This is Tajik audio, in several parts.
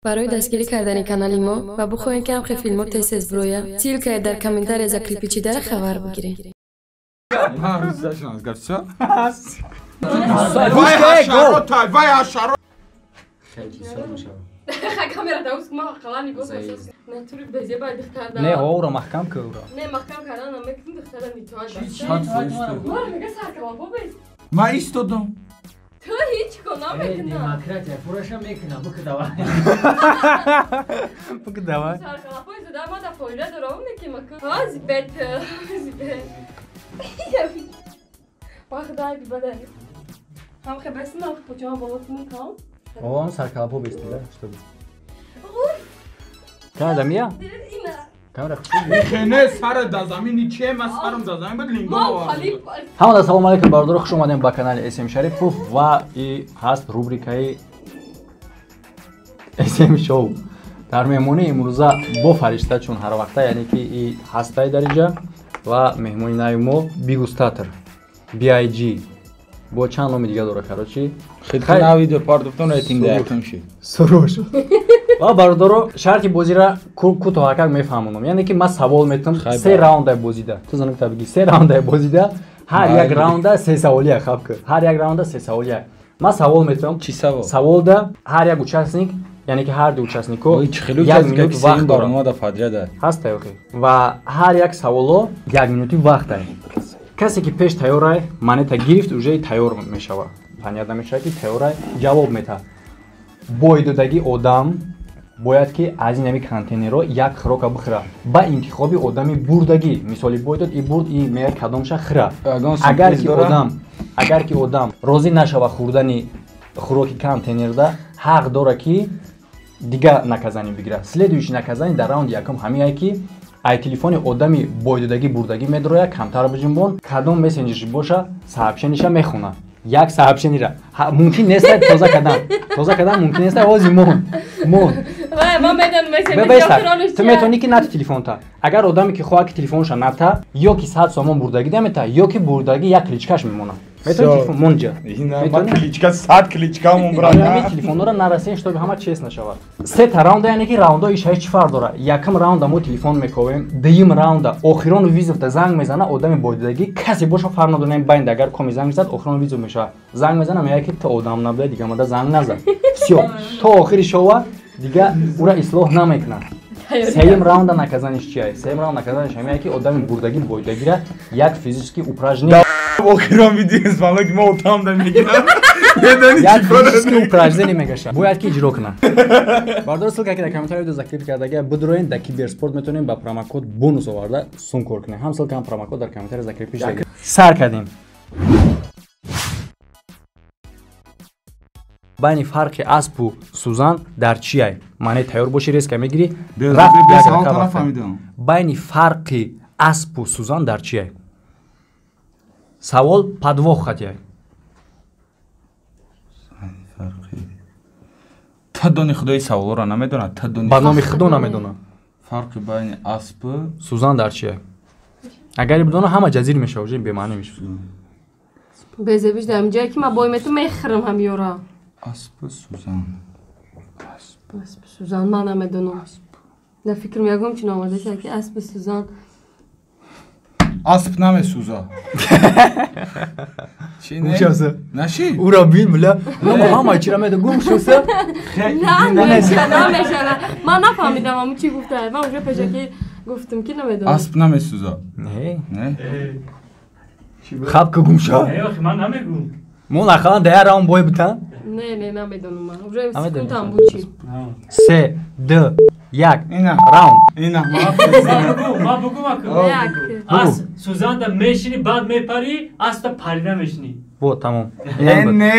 Барои дастгирӣ кардани канали мо ва бихоҳем ки ҳамхел филмҳо тез-тез бирояд, ссылкае дар комментария закрепить хабар бигиред. Не, ора маҳкам ки ора. Не, маҳкам кардан намекунам, духтара нитоад. Мора мега саркалапо бес. Ман истодам. Ту ҳеҷ кор намекунам. Демократия пурраша мекунам, буки давай. Буки давай. Саркалапо изода ма да фоида дорам неки мака. Ҳа, зибет, зибет. Вах дай бибадай. Ҳам хебесим, ҳам почама боло кунам кам. Он саркалапо бестида, чтобы. Камера мия? Камера хене сар да замини че ма сарам да замин бад линго. Ҳамада салом алейкум бародаро, хуш омадем ба канали SM Шарипов ва и ҳаст рубрикаи SM Show. Дар меҳмонии имрӯза бо Фаришта, чун ҳар вақта, яъне ки и ҳастай дар инҷа ва меҳмони нави мо Бигустатор BIG бо чанд номи дига дора, короче. Хеле видео пардохтон рейтинг да якум шид. Суруш. Ва бародаро, шарти бозиро кӯтоҳакак мефаҳмонам. Яъне ки ман савол метам, се раундай бозида. Ту занак бигӣ, се раундай бозида, ҳар як раунда се саволия хаб кар. Ҳар як раунда се саволия. Ман савол метам. Чӣ савол? Саволда ҳар як участник, яъне ки ҳар ду участнико як минут вақт доранд. Ҳаст охи. Ва ҳар як саволо як минути вақт ай. Касе ки пеш тайёрай, монета гирифт, уже тайёр мешава. Понятно мешава ки тайёрай, ҷавоб мета. Бойдодагӣ одам бояд ки аз ин ҳами контейнерро як хӯрока бихӯра. Ба интихоби одами бурдагӣ, мисоли бойдод, и бурд, и меяд кадомша хӯра. Агар ки одам розӣ нашава хӯрдани хӯроки контейнерда, ҳақ дора ки дига наказание бигирад. Следующий наказание дар раунди якум ҳамиае ки ай телефони одами бойдодагӣ бурдагӣ медрояд, камтар биҷунбон, кадом мессенҷерш боша, сообщениша мехонад. Як сообщенира мумкин нест тоза кардан. Тоза кардан мумкин нест, ози мон. Мон. Ту метавонӣ ки нати телефонта. Агар одаме ки хоҳад ки телефонша ната, ё ки 100 сомон бурдагӣ дамета, ё ки бурдагӣ як кличкаш мемонад. Метавонӣ телефон монҷа. Кличка 100 кличка мон брат. Ҳамин телефонҳоро нарасем, чтобы ҳама чест нашавад. Се та раунда, яъне ки раундҳо иш ҳеҷ фарқ дора. Якум раунда мо телефон мековем, дуюм раунда охирон визовта занг мезана одами бойдодагӣ, касе боша фарқ надорем байнда, агар коми занг мезад, охирон визов мешавад. Занг мезана, мегӯяд ки ту одам набуда, дига мада занг назад. Всё, то охири шова дига ура ислоҳ намекунад. Сеюм раунда наказаниш чия? Сеюм раунд наказаниш ҳамея ки одами бурдагӣ бойдагира як физически упражнение. Охирон видео звонок мо отам да мегирам. Як физически упражнение мегаша. Бояд ки иҷро кунад. Бародаро, ссылка ки дар комментария видео закреп кардага, бидроен дар Киберспорт метавонем ба промокод бонус оварда сум кор кунем. Ҳам ссылка ҳам промокод дар комментария закрепи шуда. Сар кардем. Байни фарқи аспу сузан дар чиай? Маъне тайёр бошӣ, резка мегирӣ. Байни фарқи аспу сузан дар чиай? Савол подвох хатиай. Та дони худои саволро намедонад, та дони ба номи худо намедонад. Фарқи байни аспу сузан дар чиай? Агар бидона ҳама ҷазир мешава, уже бемаънӣ мешава. Безебиш дар ҷое ки ман бой мету мехӯрам ҳамёра. Аспу сузан. Аспу сузан ман намедонам. Дар фикрам ягон чиз омадааст ки аспу сузан. Асп намесӯза. Чи не? Наши? Ура бин бля. Ҳама чира медо гум шуса. Намешава. Ман нафаҳмидам ҳамун чӣ гуфта. Ман уже пешакӣ гуфтам ки намедонам. Асп намесӯза. Не. Не. Хаб ки гум шав. Не, охи ман намегум. Мо нахалан да як раунд бой бутан? Не, не, намедонам ман. Уже секундам буд чи. 3 2 1 раунд. Ина. Ма бугум аку. Ас сузанда мешини, баъд мепари, аста парида мешини. Вот тамом. Не, не.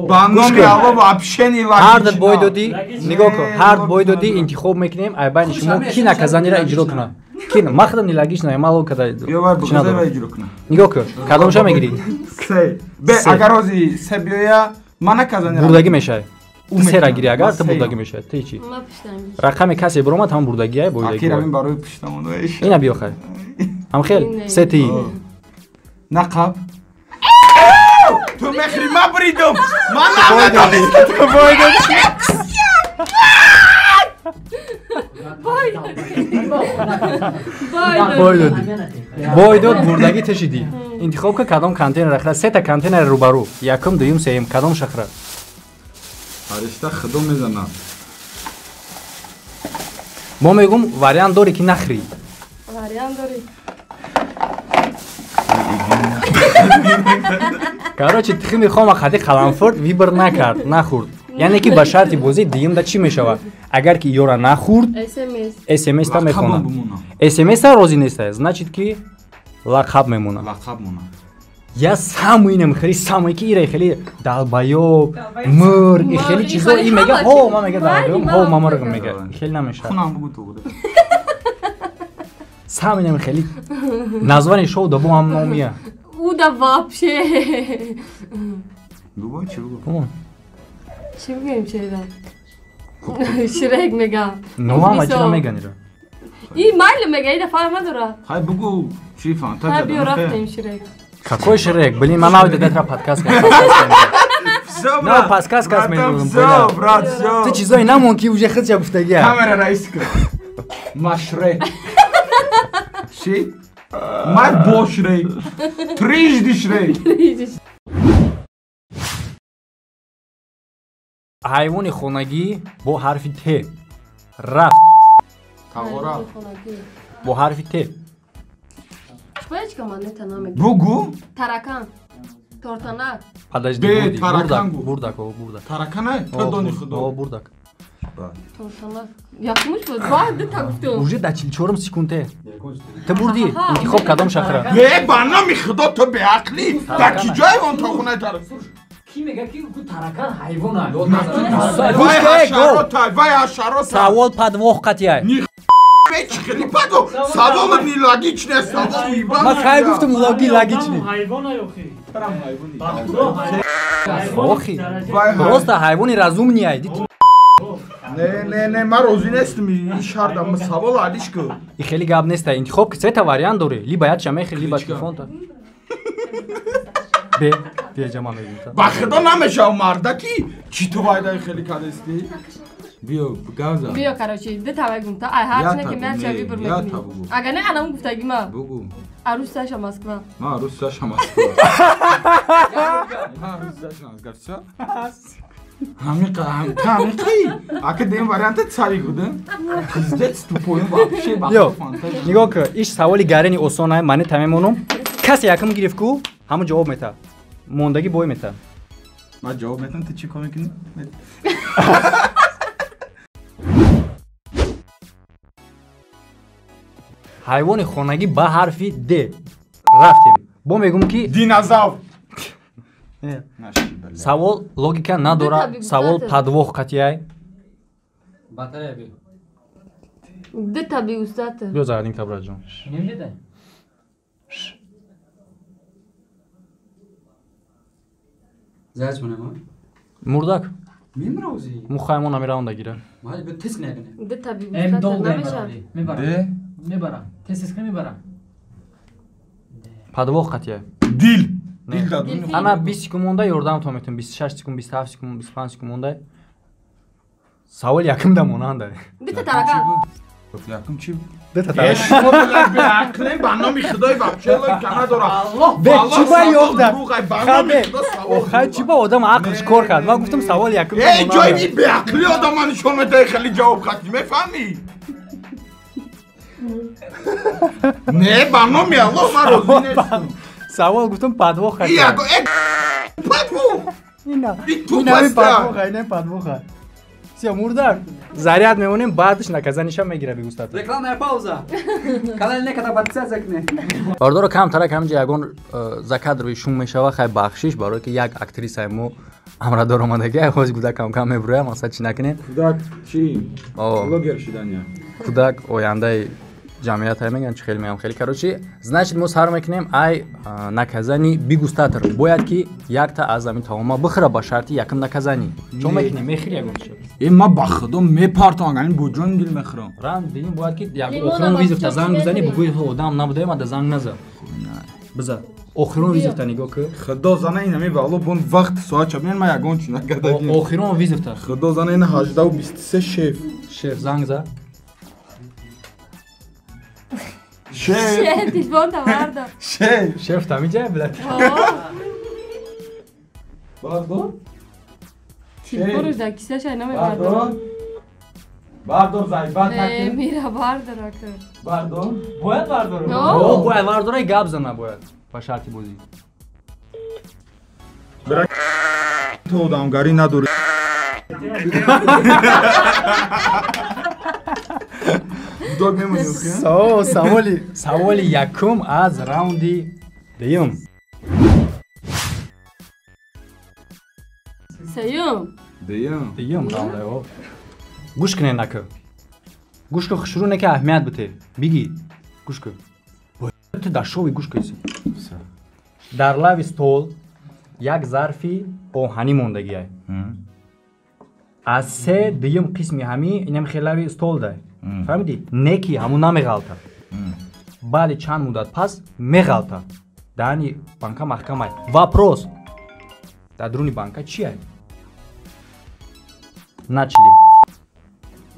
Ба номи Алло вообще не логично. Ҳар бой додӣ, нигоҳ кун, ҳар бой додӣ интихоб мекунем, ай байни шумо ки наказанира иҷро кунад. Ки ман худам нелогично, ман логика да. Нигоҳ кун, кадомша мегирӣ? Се. Бе, агар ози се биёя, ман наказанира. Бурдагӣ мешавӣ. Сера гирӣ агар ту бурдагӣ мешавӣ. Ту чӣ? Рақами касе биромад, ҳам бурдагиай, бойдагӣ. Акир барои пуштам. Ина биё хай. Ҳам хел, се ти. Нақаб. Ту мехри, ма бридам. Ман намедонистам. Ту бой додӣ. Бой додӣ. Бой дод, бурдагӣ тешидӣ. Интихоб ка кадом контейнер ахра. Сета контейнер рӯбарӯ. Якум, дуюм, сеюм. Кадом шахра? Фаришта худо мезанад. Мо мегум вариант дорӣ ки нахрӣ. Вариант дорӣ. Короче, тухми хома хати қаламфурд вибр накард, нахӯрд. Яъне ки ба шарти бозӣ дуюмда чӣ мешавад? Агар ки ёра нахӯрд, СМС та мехонад. СМС та розӣ неста, значит ки лақаб мемонад. Лақаб монад. Я самый инам хеле самый ки ира хеле долбоёб, мыр, и хеле чизо и мега, ҳо, ма мега долбоёб, ҳо, ма мырг мега. Хеле намешавад. Хунам бугу ту буда. Самый инам хеле название шоу да бо ҳам номия. Уда вообще. Бугу чӣ бугу? Чӣ бигӯем чеда? Шрек мега. Ну ама чӣ меган ира? И майли мега, ида фарқ надора. Хай бугу, чӣ фантазия. Хай биё рафтем Шрек. Какой Шрек? Блин, ман навида датра подкаст кардам. Всё, брат. На подкаст кас мегӯям. Всё, брат, всё. Ту чизои намон ки уже худша гуфтагия. Камера раис кун. Ма Шрек. Ши? Ма бо Шрек. Трижды Шрек. Ҳайвони хонагӣ бо ҳарфи Т. Рафт. Тағора. Бо ҳарфи Т. Бугу? Таракан. Тортанак. Подожди, Бе, таракан гу. Бурдак, о, бурдак. Таракан, ту дони худо. О, бурдак. Тортанак. Якумуш буд, ва дута гуфтум. Уже да 44 секунде. Ту бурдӣ, интихоб кадом шахра? Бе, ба номи худо ту беақлӣ. Дар ки ҷой он то хонаи таракан? Ки мега ки ку таракан ҳайвон аст? Вай ҳашарота, вай ҳашарота. Савол подвох қатъия. Хеле падо. Савол нелогичный, савол уебан. Ма кай гуфтум логичный. Ҳайвон охи. Охи. Просто ҳайвони разумный ай. Не, не, не, ман розӣ нестам. Ин шартам савол алиш ку. И хеле гап неста. Интихоб ки сета вариант дорӣ. Либо яча мехри, либо телефонта. Бе, бе ҷама мегӯм. Ба худо намешав мардаки. Чӣ ту вайдаи хеле кадестӣ? Биё, гавза. Биё, короче, ду та мегӯм та. Ай ҳар чизе ки ман ча вибр мекунӣ. Агар не анам гуфтагӣ ма. Бугу. Арӯс Саша Москва. Ма арӯс Саша Москва. Ма арӯс Саша Москва. Всё? Ҳамиқа, ҳамиқи. Ака дем варианта цари гуда. Пиздец тупой вообще ба фантазия. Нигоҳ кун, иш саволи гарени осонай, ман тамемонум. Касе якум гирифт ку, ҳамон ҷавоб мета. Мондагӣ бой мета. Ман ҷавоб метам, ту чӣ кор мекунӣ? Ҳайвони хонагӣ ба ҳарфи Д. Рафтем. Бо мегӯм ки динозавр. Савол логика надорад, савол подвох қатъияй. Батарея биё. Дута биустата. Биё зарядник та братҷон. Немедай. Заряд монем, Мурдак. Мемравзи. Мухаймон ами раунда гира. Майли биё тест накунем. Дута биустата намешавад. Мебарам. Мебарам. Тест кунем мебарам. Подвох қатъияй. Дил. Дил дадун. Ана 20 секунд монда ёрдам то метавон. 26 секунд, 27 секунд, 25 секунд монда. Савол якум да монанда. Дута таракан. Якум чӣ? Дута таракан. Шумо беақлем ба номи худои вообще логика надорад. Бе чӣ ба ёфта? Хабе. Охай чӣ ба одам ақлш кор кард? Ман гуфтам савол якум. Эй ҷои ин беақли одама нишон медиҳӣ хеле ҷавоб қатъӣ мефаҳмӣ? Не, ба номи Аллоҳ ман розӣ нестам. Савол гуфтам подвох қатъӣ. Подвох. Ина. Ина подвоха, ина подвоха. Всё, мурдак. Заряд мемонем, баъдаш наказаниша мегира бигустата. Рекламная пауза. Канал неката подписаться кне. Бардоро камтара камҷа ягон закадрови шум мешава, хай бахшиш барое ки як актрисаи мо амрадор омадаги, ҳоз гудак кам-кам мебурӯям, масалан чӣ накунем. Кудак чӣ? Блогер шудания. Кудак ояндаи ҷамъият ай мегӯянд, чӣ хеле меям хеле. Короче, значит мо сар мекунем ай наказани бигустатор. Бояд ки якта аз ҳамин таома бихӯра ба шарти якум наказани. Чо мекунем? Мехӯри ягон чиз? Э, ман ба худо мепартам, агар бо ҷон дил мехӯрам. Рам дидим бояд ки як охирон визифта занг бизани, бугӯи одам набуда, ма да занг наза. Биза. Охирон визифта нигоҳ кун. Худо зана ин ҳамин вало бон вақт соат чабин ман ягон чи накардагӣ. Охирон визифта. Худо зана ин 18:23 шеф. Шеф занг за. Шеф. Шеф телефон таварда. Шеф. Шеф тамиҷа блядь. Бардор. Телефонаш дар кисаша намебардорад. Бардор зайбат накун. Мира бардор ака. Бардор. Бояд бардор. О, бояд бардорай гап зана бояд. Ба шарти бозӣ. Ту одамгарӣ надорӣ. Дог мемонӣ. Саволи саволи якум аз раунди дуюм. Сеюм. Дуюм. Дуюм раунда. Гӯш кунед нака. Гӯш кун хушрӯ не ки аҳамият бите. Биги. Гӯш кун. Ту дар шови гӯш кун. Дар лави стол як зарфи оҳанӣ мондагиай. Аз се дуюм қисми ҳамӣ инам хел лави стол дай. Фаҳмидӣ? Не ки ҳамун намеғалта. Баъди чанд муддат пас меғалта. Даҳани банка маҳкамай. Вопрос. Дар дуруни банка чиай? Начали.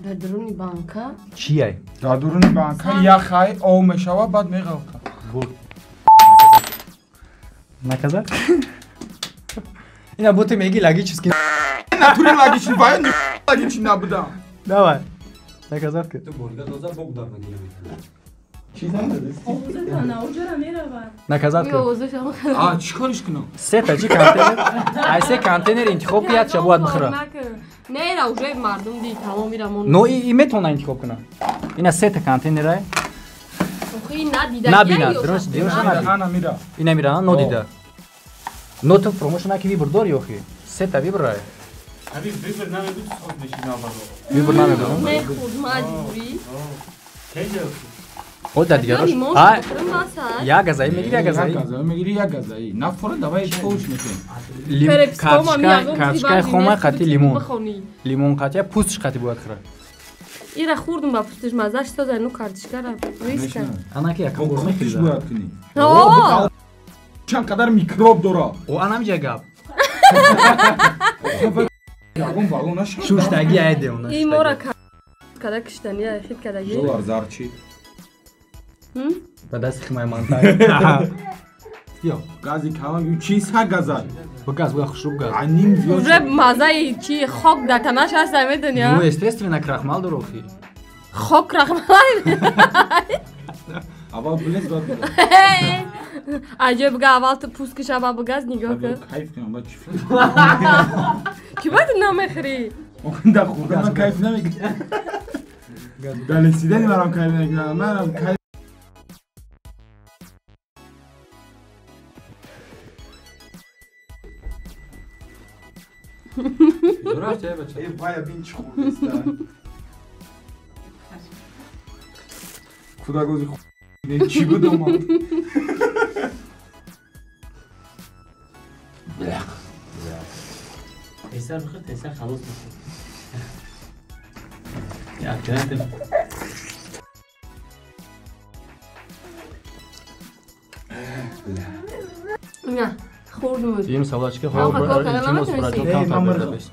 Дар дуруни банка? Чиай? Дар дуруни банка яхай ов мешава, баъд меғалта. Буд. Наказать? Ина бути меги логически. Натури логични, вай логични набудам. Давай. Наказать ки. Ту бурга доза бог дар нагирӣ. Чӣ занад? Наказать ки. А, чӣ кориш кунам? Се та чӣ контейнер? Ай се контейнер интихоб ки як шабоат бихӯра. Не, ира уже мардум ди тамом ира мон. Но и метавона интихоб кунад. Ина се та контейнерай. Охи надида. Набина, дурус, дурус набина. Ана мира. Ина мира, нодида. Но ту промошна ки вибр дори охи. Се та вибрай. Ҳамин вибр намебуд сод мешина бало. Вибр намебуд. Не худ маҷбурӣ. Теҷа. О, да дигарош. А, як газаи мегири, як газаи. Як газаи мегири, як газаи. Нафора давай фош мекунем. Карточка, карточкаи хома қати лимон. Лимон қати, пӯстш қати бояд хӯрад. Ира хӯрдум ба пӯстш мазаш соза, ну карточкара риска. Ана ки якам бор мехӯриш бояд кунӣ. О! Чанд қадар микроб дора. О, анам ҷа гап. Ягон бало нашуд. Шуштаги айде она. И мора када киштани, хит кадаги. Доллар зарчи. Ба дасти химай мантай. Ё, гази калон чи са газа? Ба газ, ба хушруб газ. Аним зиёд. Уже мазаи чи хок дар танаш ҳаст, медони, а? Ну, естественно, крахмал дора охи. Хок крахмал? Аввал билез баъд бигаз. Аҷоиб га аввал ту пӯст киша баъд бигаз нигоҳ кун. Кайф кунам, баъд чӣ фикр? Ки баъд намехӯрӣ? Дар хӯрдан ман кайф намекунам. Дар лесидани марам кайф намекунам. Манам кайф Эй, вая бин чӣ хӯрдеста. Кудагози чӣ буд омад? Тезтар бихӯр, тезтар халос мешавӣ. Як грант. На, хӯрдум. Им савлачки хо илтимос браҷон камтар бедабес.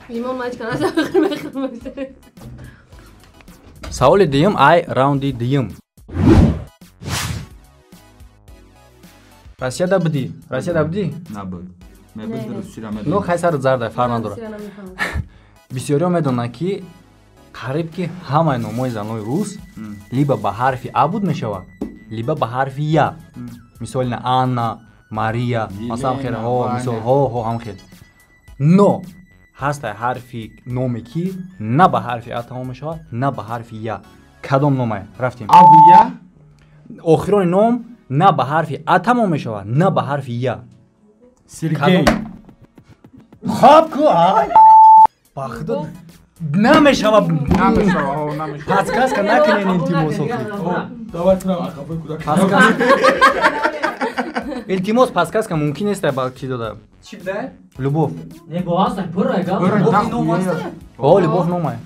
Лимон мач кана сахр мехӯрм. Саволи дуюм ай раунди дуюм. Россияда будӣ? Россияда будӣ? Набуд. Мебуд Русияро медонам. Ну, хай сарат зарда, фарқ надорад. Бисёриҳо медонанд ки қариб ки ҳамаи номҳои занои рус либо ба ҳарфи а буд мешавад, либо ба ҳарфи я. Мисол ина Анна, Мария, масалан хел, ҳо, мисол ҳо, ҳо ҳам хел. Но ҳаста ҳарфи номе ки на ба ҳарфи а тамом мешавад, на ба ҳарфи я. Кадом номае? Рафтем. А ва я? Охирони ном на ба ҳарфи а тамом мешавад, на ба ҳарфи я. Сергей. Хоб ку, ай. Ба худо намешава. Намешава, ҳо, намешава. Подсказка накунен илтимос охи. Давай кунам ақафои кӯдак. Подсказка. Илтимос подсказка мумкин нест ба чи дода. Чӣ буда? Любовь. Не, бо ҳаст, пурра гап. Любовь ном аст? О, Любовь номае.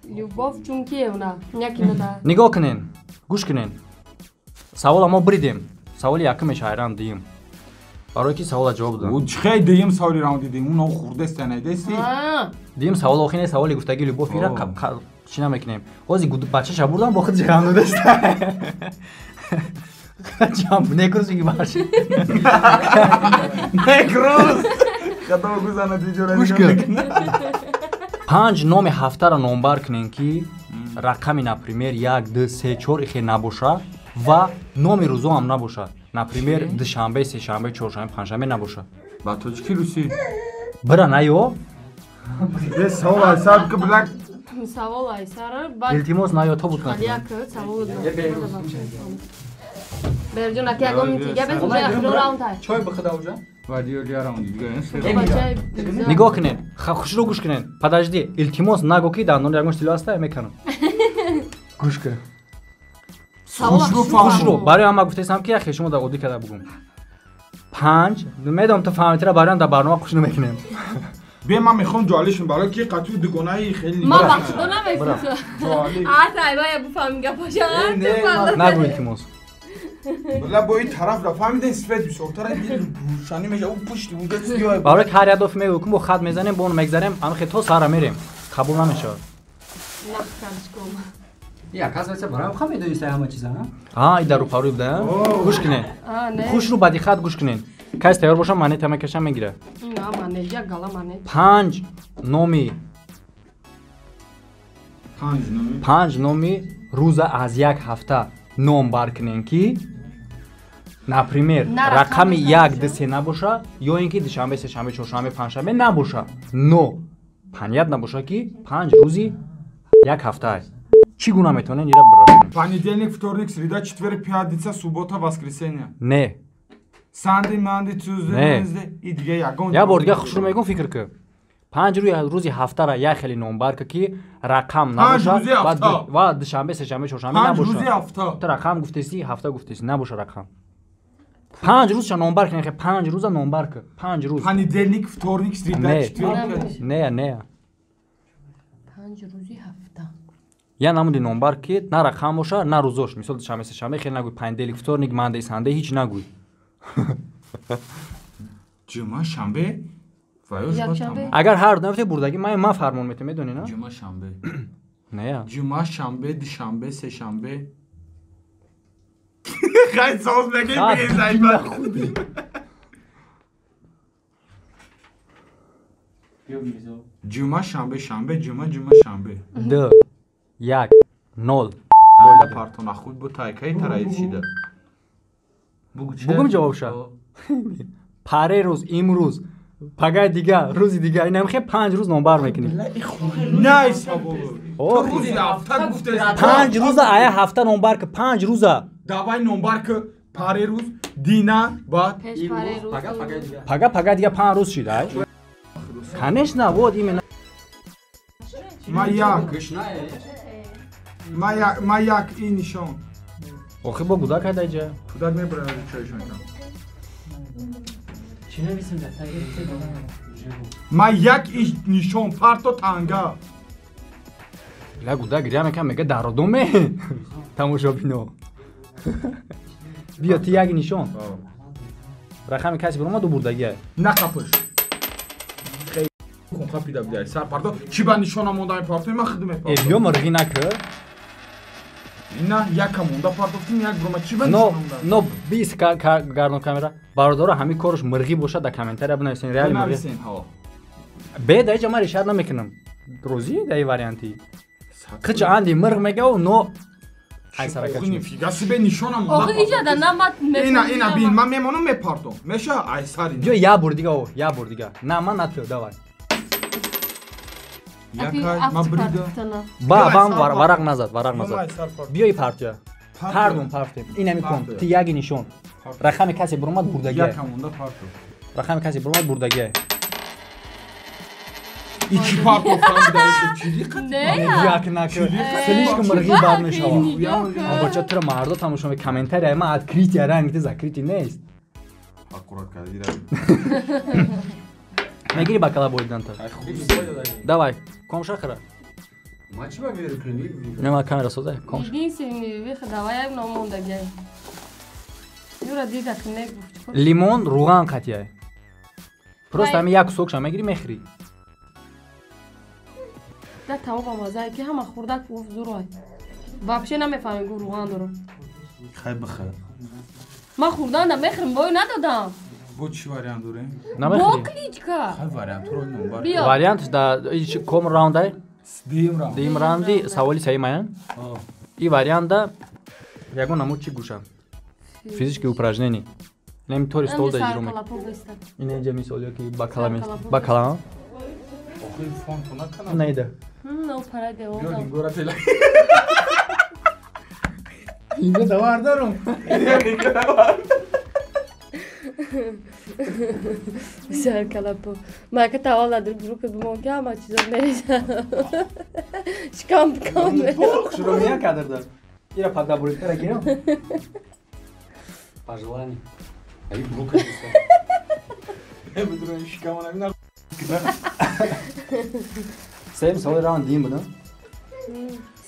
Любовь чунки она, яки нода. Нигоҳ кунен, гӯш кунен. Савола мо бридем. Саволи якумеш ҳайран дуюм. Барои ки савола ҷавоб додам. Ӯ чихе дуюм саволи раунди дуюм, ӯ хурдест найдести. Дуюм савол охине саволи гуфтаги Любовь ира чӣ намекунем. Ҳозир бачаша бурдам бо худ ҷиғам додест. Ҷамп некрӯз меги бача. Некрӯз. Хато гузана видеора Гӯш кун. 5 номи ҳафтаро номбар кунем ки рақами например 1 2 3 4 ихе набоша ва номи рӯзо ҳам набошад. Например душанбе, сешанбе, чоршанбе, панҷшанбе набошад. Ба тоҷики русӣ. Бира наё? Е савол айсар ки блак. Савол айсар. Илтимос наё то буд кунад. Як савол. Берҷон аки ягон дига бес уже охирон раунд ай. Чой бихуда уже? Нигоҳ кунед, хушрӯ гӯш кунед. Подожди, илтимос нагӯ ки дандон ягон штило аста мекунам. Гӯш кун. Хушрӯ, барои ҳама гуфтаистам ки яхе шумо дар оддӣ карда бугум. 5, медонам ту фаҳмитира барои дар барнома хушрӯ мекунем. Бе ман мехоҳам ҷолишм барои ки қатъи дугонаи хеле Ман бахшидо намефурсам. Ата ай бая буфаҳмим гапаша. Нагӯ илтимос. Бла бо ин тараф ра фаҳмиден свет бисёртара дил рӯшанӣ меша ӯ пушти унҷа сиёҳ. Барои ки ҳар як дафъа мегӯ ки мо хат мезанем, бо он мегзарем, ҳамихе то сара мерем. Қабул намешавад. Я, оказывается, барои ха медонистай ҳама чиза, ҳа? Ҳа, и дар рӯпарӯи буда, гӯш кунед. Хушрӯ ба диққат гӯш кунед. Кас тайёр бошам, монета мекашам мегирад. На, монет, як гала монет. 5 номи 5 номи рӯза аз як ҳафта номбар кунем ки например рақами 1 2 3 набоша ё ин ки душанбе, сешанбе, чоршанбе, панҷшанбе набоша. Но панят набоша ки 5 рӯзи як ҳафта аст. Чӣ гуна метавонем ира бирасонем? Понедельник, вторник, среда, четверг, пятница, суббота, воскресенье. Не. Sunday, Monday, Tuesday, Wednesday и дига ягон. Я бор дига хушрӯ мегӯм фикр кун. 5 рӯзи ҳафтара як хеле номбар кун ки рақам набоша ва душанбе, сешанбе, чоршанбе набоша. Ту рақам гуфтеси, ҳафта гуфтеси, набоша рақам. 5 рӯзша номбар кун, 5 рӯза номбар кун. 5 рӯз. Понедельник, вторник, среда, четверг. Не, не. 5 рӯзи ҳафта. Я намуди номбар ки на рақам боша, на рӯзош. Мисол душанбе, сешанбе хеле нагӯй, понедельник, вторник, Monday, Sunday ҳеҷ нагӯй. Ҷумъа, шанбе ва ё агар ҳар нафте бурдагӣ ман фармон метам, медонӣ на? Ҷумъа, шанбе. Не. Ҷумъа, шанбе, душанбе, сешанбе. Хай соз нагӣ бигӣ. Ҷумъа, шанбе, шанбе, ҷумъа, ҷумъа, шанбе. 2 1 0. Тайда партона худ бу тайкаи тараид шида. Бугум ҷавобша. Паре рӯз, имрӯз, пагай дига, рӯзи дига, инам хе 5 рӯз номбар мекунем. Най савол. Рӯзи ҳафта гуфтест. 5 рӯза ая ҳафта номбар ки 5 рӯза. Давай номбар ки паре рӯз, дина, баъд пага пага дига 5 рӯз шид, ай? Конечно, вот именно. Ма як. Ма як ин нишон. Охи бо гудак ҳайда ҷа. Гудак мебарад чойшон кам. Чӣ нависем дар таги? Ма як иш нишон парто танга. Ла гудак гиря мекам мега дародоме. Тамошобино. Биё ти як нишон. Рақами каси биромад ду бурдагия. Нақапш. Хей кун қапида бидай. Сар парто чӣ ба нишона монда партои ма хидм мепартом. Э биё мурғӣ накӯ. Ина яка монда партофтим як брома чӣ ба Но но бис гардон камера. Бародаро ҳамин корш мурғӣ бошад дар комментария бинависен реал мурғӣ. Бе дар иҷа ман решат намекунам. Розӣ дар ин варианти. Қича анди мурғ мегав но ай сарака чӣ. Фига себе нишона монда. Охи иҷа да намат Ина ина бин ман мемонам мепартом. Меша ай сари. Биё я бор дига о, я бор дига. На ман на ту давай. Ба бам варақ назад, варақ назад. Биёи партия. Ҳардум партем. Инами кун. Ти яги нишон. Рақами касе буромад бурдагия. Рақами касе буромад бурдагия. И чӣ партофтам Як накӯ. Слишком мурғӣ бад мешавад. Бача туро мардо тамошо мекунад. Комментария ма открытия ранг ти закрытый нест. Аккурат кардира. Мегири бакала боиданта. Давай, комша хара. Ма чӣ ба веру кунем? Не, ма камера созай, комша. Единственный выход, давай як номондагия. Юра дида ки негуфт. Лимон руған қатияй. Просто ҳами як сокша мегирӣ мехӯрӣ. Да таоба мазае ки ҳама хӯрдак гуфт зурой. Вообще намефаҳмем гуфт руған дорам. Хай бихӯр. Ман хӯрданда мехӯрам, бой надодам. Бо чӣ вариант дорем? Бо кличка. Хай вариантро номбар. Вариант да ком раундай? Дуюм раунд. Дуюм раунди саволи сеюм аян? И варианта ягон намуд чӣ гӯшам? Физические упражнения. Нем тори стол да иҷро мекунам. Ин инҷа мисол ё ки ба кала мест. Ба кала? Охир фон ту накана. Наида. Но пара девон. Ё нигора тела. Инҷа давар дорум. Бисёр калапо. Ма ка тавал дар брук бимон ки ҳама чизо мерезам. Шикам бикам. Шуро мия кадрда. Ира падабурикара гирам. Пожелание. Ай брука чисто. Бидурам шикамона бина. Сеюм саволи раунд дим буда?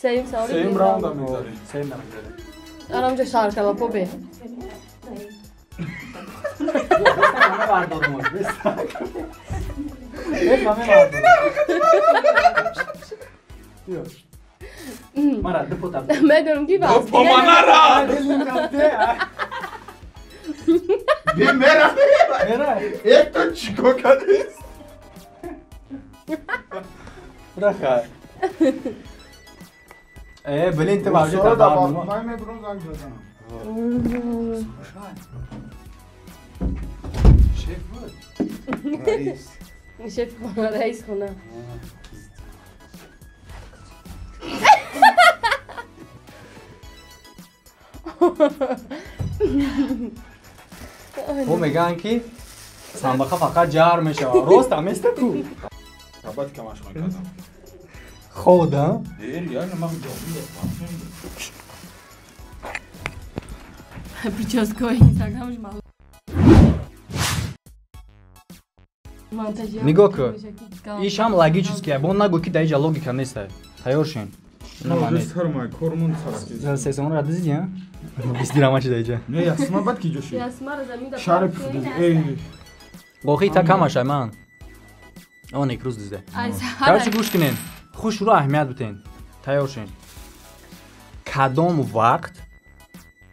Сеюм саволи. Сеюм раунда мегзарем. Сеюм мегзарем. Арамҷа шар калапо бе. Мара ду пота. Медонам ки бас. Поманара. Бе мера. Мера. Это чико кадес. Раха. Блин, ты вообще там. Май ме брон занг задам. Шеф буд. Раис. Шеф хона, раис хона. Ҳо мегӯянд ки самбаха фақат ҷар мешавад. Рост аместа ку? Рабат камаш мекардам. Хода? Реально ман ҷавоб Прическаи инстаграмш мал. Нигоҳ кун. Ишам логически, бо нагӯ ки дар инҷа логика нест. Тайёр шин. Сесонро дизидӣ, а? Бист дирама чи дар инҷа? Не, ясма бад ки ҷоши. Ясмаро замин да. Шариф эй. Охи та камашай ман. Он як рӯз дизда. Короче, гӯш кунен. Хушрӯ аҳамият битен. Тайёр шин. Кадом вақт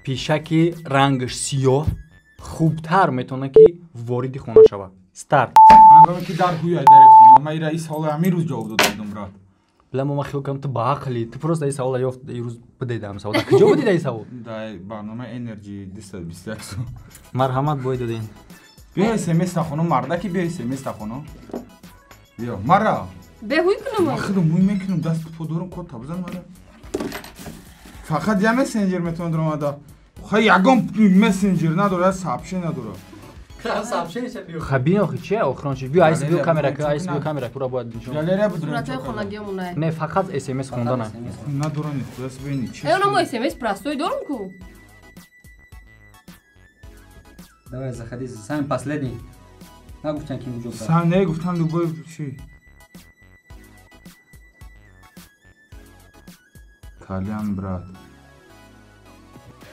пишаки рангаш сиёҳ хубтар метавонад ки вориди хона шавад? Старт. Ҳангоме ки дар ҳуяй дари хона, ман ира ин савола ҳамин рӯз ҷавоб дода будам, брат. Бла мо ман хиёл кардам ту баақлӣ. Ту просто ин савола ёфт ирӯз бидедам савол. Дар куҷо будида ин савол? Дар барномаи Energy 221 сум. Марҳамат бой доден. Биё SMS тахонум, мардаки биё SMS тахонум. Биё, мара. Беҳуй кунам. Ман худам мӯй мекунам, даст по дорам, кор табзан мара. Фақат я мессенджер метавонад омада. Хай ягон мессенджер надорад, сообщение надорад. Ха бин охи чи охирон чи? Биё айс биё камера ки айс биё камера кура бояд нишон. Галерея будурам. Суратҳои хонагиамон Не, фақат SMS хондан. Надорам, худас бини чи. Э, оно SMS простой дорам ку. Давай, заходи, самый последний. Нагуфтан ки муҷо. Сам не гуфтан любой чи. Кальян брат.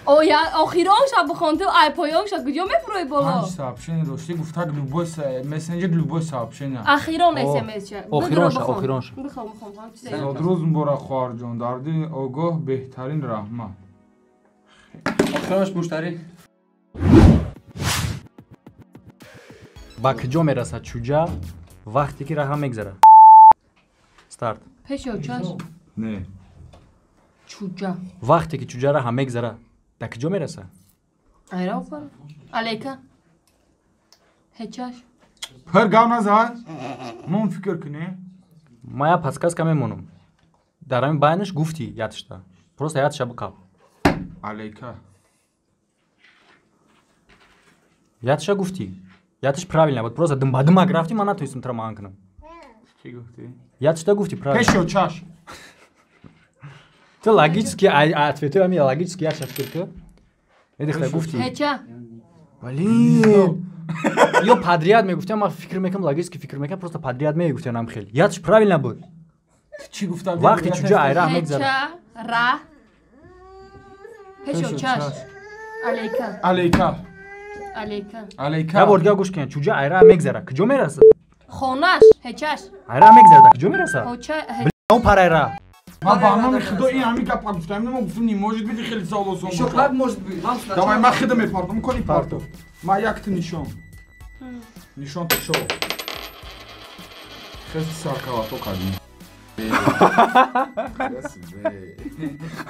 Охирон ша бихон ту ай поён ша куҷо мефурӯи боло? Панҷ сообщение дошти, гуфтак любой мессенджер, любой сообщение. Охирон SMS ша. Охирон ша, охирон ша. Бихон, бихон, бихон чизе. Зодрӯз муборак хоҳарҷон, дарди огоҳ беҳтарин раҳмат. Охиронаш муштарӣ. Ба куҷо мерасад чуҷа вақте ки раҳа мегзарад? Старт. Пеши очаш? Не. Чуҷа. Вақте ки чуҷа раҳа мегзарад, дар куҷо мерасад? Айра офар. Алейка. Ҳечаш. Пир гав назад. Мон фикр кунем. Ман як подсказка мемонам. Дар ҳамин байнаш гуфтӣ ятшта. Просто ятша биқаб. Алейка. Ятша гуфтӣ. Ятш правильно буд. Просто димбадимак рафтӣ, ман натонистам туро маъан кунам. Чӣ гуфтӣ? Ятшта гуфтӣ правильно. Пеши очаш. Ту логически ответи ами логически ятша фикр кун. Эдихта гуфтӣ. Ҳеча. Блин. Ё подряд мегуфтам, ман фикр мекунам, логически фикр мекунам, просто подряд мегуфтам нам хел. Ятш правильно буд. Чӣ гуфтам? Вақте чуҷа айраҳ мегзарад. Ҳеча ра. Пеши очаш. Алейка. Алейка. Алейка. Алейка. Я бор дигар гӯш кунед. Чуҷа айра мегзара. Куҷо мерасад? Хонаш, ҳечаш. Айра мегзара, куҷо мерасад? Ҳоча. Бля, пар айра. Ма ба номи худо ин ҳамин гапа гуфтам, мо гуфтам не может быть хеле савол осон. Ещё как может быть? Вам сначала. Давай ма худо мепартом, кони партов. Ма якта нишон. Нишон ташо. Хест саркалато кардем.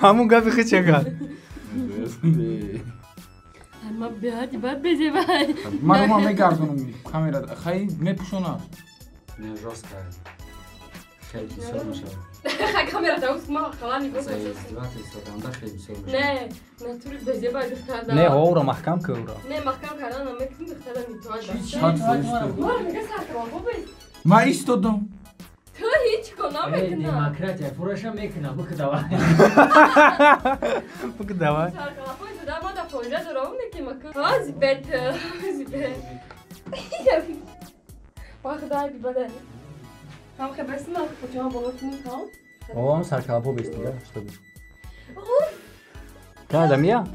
Ҳамун гапи хича гап. Ма беҳади бад безебай. Ма ма мегардонам камера. Хай мепӯшонам. Не жёстко. Хеле бисёр мешавад. Хай камера даус ма қалани бо. Издевательство канда хеле бисёр мешавад. Не, натури безебай духтарда. Не, ора маҳкам ки ора. Не, маҳкам кардан намекунам духтарда митоад. Ма мега саркалато бес. Ма истодам. Ту ҳеҷ кор намекунам. Демократия фураша мекунам, буки давай. Буки давай. Саркалапои зада ма да фоида дорам неки мака. Ҳа, зибет, зибет. Ба худо бибадай. Ҳам хебест ма куҷо боло кунем там? О, саркалапо бест дига, что би. Камера мия?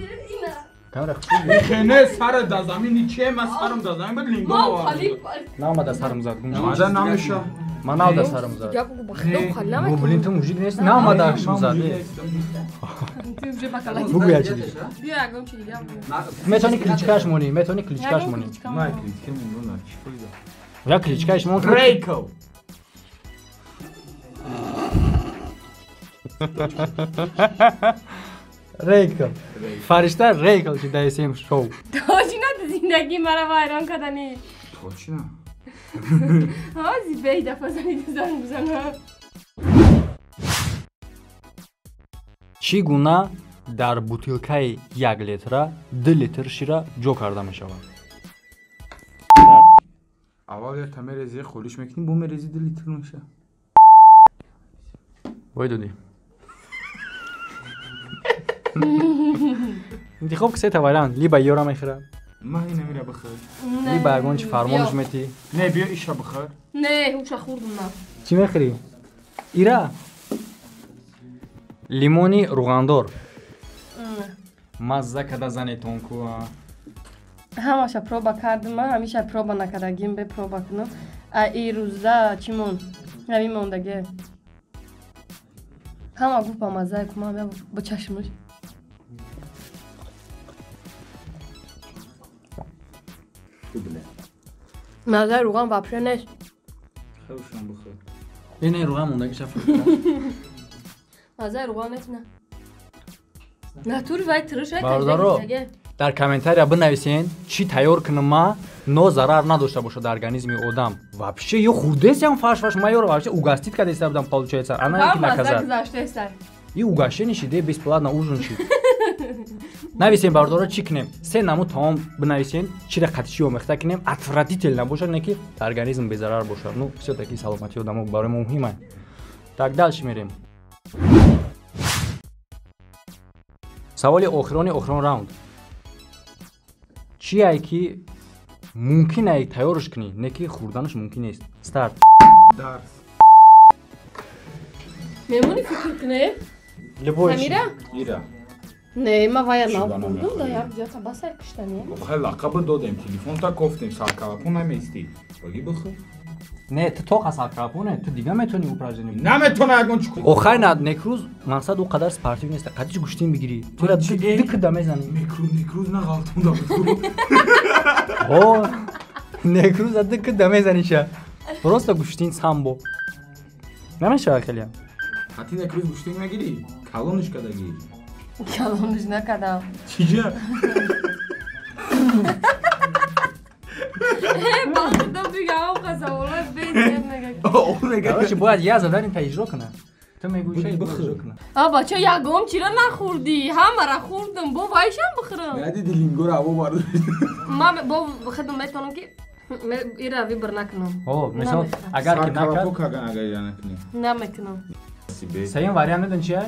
Камера хушуд. Не, сара да замин че ма сарам да замин бад линго. Наомада сарам зад. Мада намеша. Ман наода сарам зад. Бо блин, ту мужик нест, наомада акшум зад. Бугу я чи дига. Биё ягон чи дига. Метони кличкаш монӣ, метони кличкаш монӣ. Ма кличка мемонам, чи фоида? Я кличкаш мон. Рейкл. Рейкл. Фаришта Рейкл чи дар СМ шоу. Точно зиндагии маро вайрон кардани. Точно. Ҳа, зибей дафа зани зан бизана. Чӣ гуна дар бутилкаи 1 литра 2 литр шира ҷо карда мешавад? Аввал якта мерези, холиш мекунӣ, бо мерези 2 литр меша. Вой додӣ. Интихоб ки сета вариант, либо ёра мехӯрад. Ма ина мира бихӯр. Либо ягон чи фармонаш метӣ. Не, биё иша бихӯр. Не, уша хӯрдум на. Чӣ мехӯрӣ? Ира. Лимони руғандор. Мазза када занетон ку. Ҳамаша проба кардам, ман ҳамеша проба накардагим, бе проба кунам. А и рӯза чӣ мон? Ҳамин мондаге. Ҳама гуфт ба маззае ку, ман бо чашмаш. Маззаи руған вообще нест. Хӯшам бихӯр. Ин руған мондагиша фурӯхта. Маззаи руған нест на. Натури вай тириш ай Бародаро, дар комментария бинависен чӣ тайёр кунам ма но зарар надошта бошад дар организми одам. Вообще ё хурдесиам фаш-фаш ма ёро вообще угостить кардеста будам получается. Она ки наказать. И угощение шиде бесплатно ужин шид. Нависем бародаро чӣ кунем? Се намуд таом бинависем, чиро қатиши омехта кунем, отвратительно бошад, не ки дар организм безарар бошад. Ну, всё-таки саломатии одамо барои мо муҳим аст. Так, дальше мерем. Саволи охирони охирон раунд. Чие ки мумкин ай тайёрш кунӣ, не ки хӯрданаш мумкин нест? Старт. Дарс. Мемонӣ фикр кунем? Любой. Амира? Ира. Не, ма вая нахӯрдум, да як ҷота басай киштани. Хеле лақаба додем, телефонта кофтем, саркалапо наместӣ. Баги бихӯр. Не, ту тоқа саркалапо не, ту дига метавонӣ упражнение. Наметавона ягон чӣ. Охай на некрӯз мақсад ӯ қадар спортив нест. Қадиш гӯштин бигирӣ. Тура ду кида мезанӣ. Некрӯз, некрӯз на ғалтонда бихӯр. О, некрӯз ду кида мезанӣ ша. Просто гӯштин самбо. Намешавад хеле. Ҳати некрӯз гӯштин нагирӣ, калониш кадагӣ. Калониш накардам. Чиҷа? Короче, бояд я задание та иҷро кунам. Ту мегӯӣ шай иҷро кунам. А бача ягом чира нахӯрдӣ? Ҳамара хӯрдам, бо вайшам бихӯрам. Надиди лингора ҳаво бардошт. Ман бо худам метавонам ки ира выбор накунам. О, мисол агар ки накард, агар ира накунӣ. Намекунам. Сеюм вариант медон чия?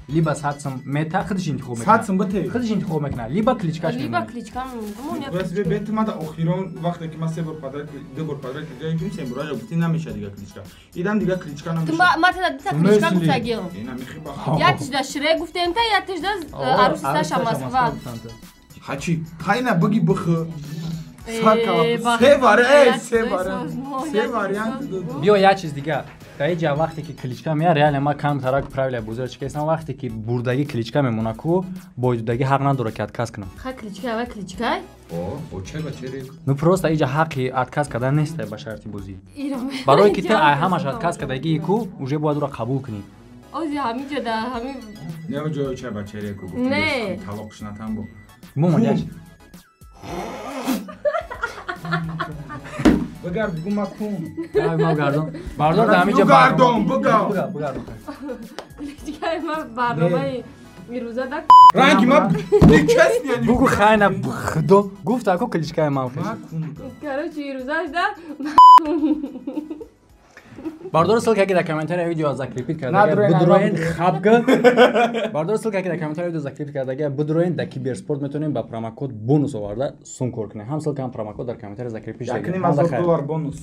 Либо сатсам мета худаш интихоб мекунад. Сатсам бите. Худаш интихоб мекунад. Либо кличкаш мемонад. Либо кличка мемонад. Бас бе мада охирон вақте ки ман се бор подряд, ду бор подряд кличка гирифтем, се бор гуфти намеша дига кличка. Идам дига кличка намеша. Ту ма та дита кличка гуфтагиам. Ина мехи ба. Я тижда Шрек гуфтем та, я тижда Аруси Саша Москва. Хачи, хайна буги бихӯ. Се вариант, се вариант. Се вариант. Биё як чиз дига. Дар иҷа вақте ки кличка меяд, реально ма камтарак правила бозиро чикестам, вақте ки бурдагӣ кличка мемона ку, бойдудагӣ ҳақ надорад ки отказ кунад. Ха кличка, ва кличка? Ну просто иҷа ҳаққи отказ кардан нест ба шарти бозӣ. Барое ки ту ай ҳамаш отказ кардагии ку, уже бояд ӯро қабул кунӣ. Ози ҳамиҷа да ҳами Не ҷои чай ба череку. Не. Талоқш натан бо. Бумон як. Бугард бугу макун. Ай ма гардон. Бардор да ҳамиҷа бугардон, бугар. Бугардон. Кличкаи ма барномаи ирӯза да Ранги ма нечестно. Бугу хайна худо гуфт ако кличкаи ман хеш. Короче, ирӯзаш да Бардор ссылка ки дар комментария видео закрепить кардага будроен хабга. Бардор ссылка ки дар комментария видео закрепить кардага будроен дар киберспорт метавонем ба промокод бонус оварда сум кор кунем. Ҳам ссылка ҳам промокод дар комментария закрепить шуда. $1,500 бонус.